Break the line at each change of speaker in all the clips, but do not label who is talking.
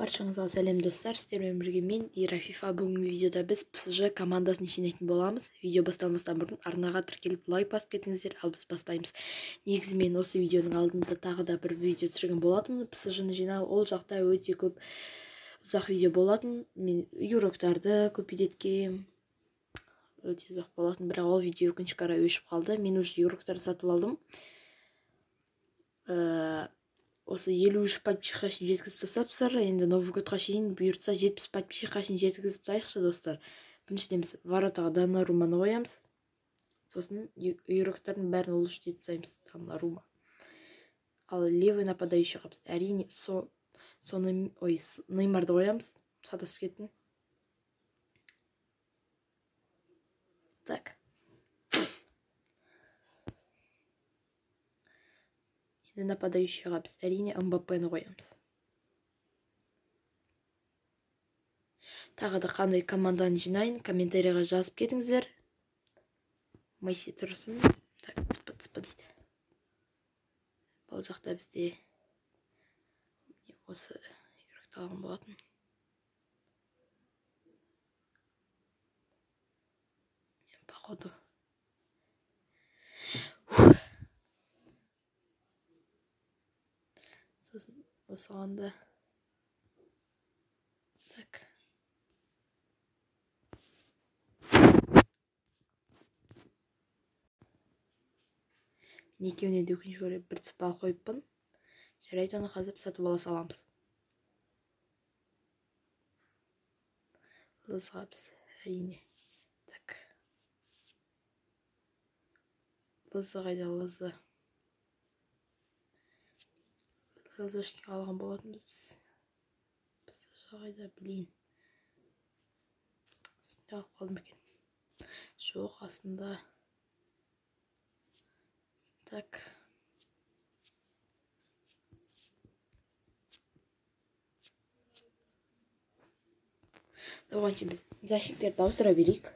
Баршаңызға сәлем достар, сіздермен бірге мен Ира Фифа. Бүгінгі видеода біз ПСЖ командасын жинайтын боламыз. Видео басталмастан бұрын арнаға тіркеліп лайк басып кетіңіздер, ал біз бастаймыз. Негізі мен осы видеоның алдында тағы да бір видео түсірген болатынмын, ПСЖ-ны жинау. Ол жақта өте көп ұзақ видео болатын. Мен игроктарды көбейткем, өте ұзақ болатын, бірақ ол видео өкінішке қарай өшіп қалды. Мен уже игроктарды сатып алдым. Осы 53 подписчикқа шейін жеткізіп тастапсыздар. Енді Новый годқа шейін бұйыртса 70 подписчикқа шейін жеткізіп тастайықшы, достар. Біріншіден біз воротаға Доннарумманы қоямыз. Сосын игроктардың бәрін улучшить етіп тастаймыз. Доннарумма. Ал левый нападающийға біз әрине соны, ой, Неймарды қоямыз. Шатасып кеттім. Так. Енді нападающийға біз әрине Мбаппені қоямыз. Тағы да қандай команданы жинайын, комментарийға жазып кетіңіздер. Месси тұрсын. Так, цп, цп дейді. Бұл жақта бізде осы игрокты алған болатын. Мен походу. Сосын осыған да. Так. Мен екеуіне де өкінішке орай бір цыпа қойыппын. Жарайды, оны қазір сатып ала саламыз. Лызға біз әрине. Так. Лызы қайда, лызы? Лызы үшін алған болатынбыз біз. Біз қайда, блин. Үстінде алып қалдым екен. Жоқ, астында. Так. Оған шейін біз защиттерді ауыстыра берейік.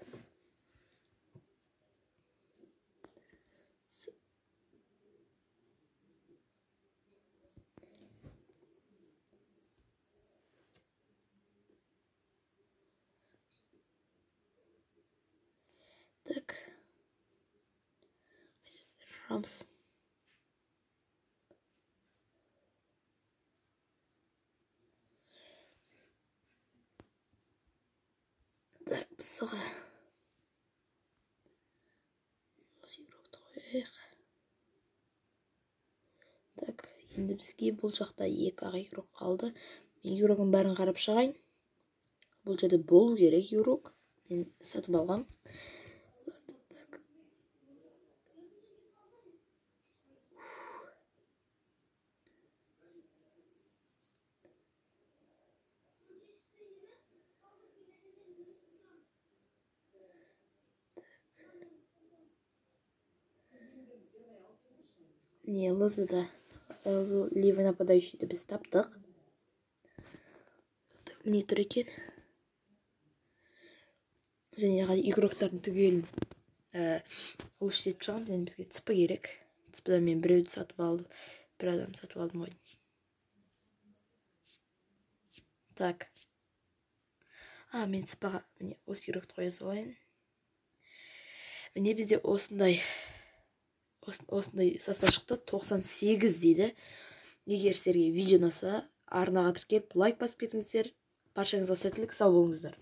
Так. Рамс. Так, бізға осы игрокты қояйық. Так, енді бізге бұл жақта екі ақ игрок қалды. Мен игрогын бәрін қарап шығайын. Бұл жерде болу керек игрок. Мен сатып алғам. Не, Лызы да, левый нападающийді біз таптық. Міне тұр екен. Және игроктардың түгелін улучшить етіп шығамыз. Енді бізге цп керек. Цпдан мен біреуді сатып алдым, бір адам сатып алдым ғой. Так. Мен цпға міне осы игрокты қоя салайын. Міне бізде осындай состав шықты, 98 дейді. Егер сіздерге видео ұнаса, арнаға тіркеліп, лайк басып кетіңіздер. Баршаңызға сәттілік, сау болыңыздар.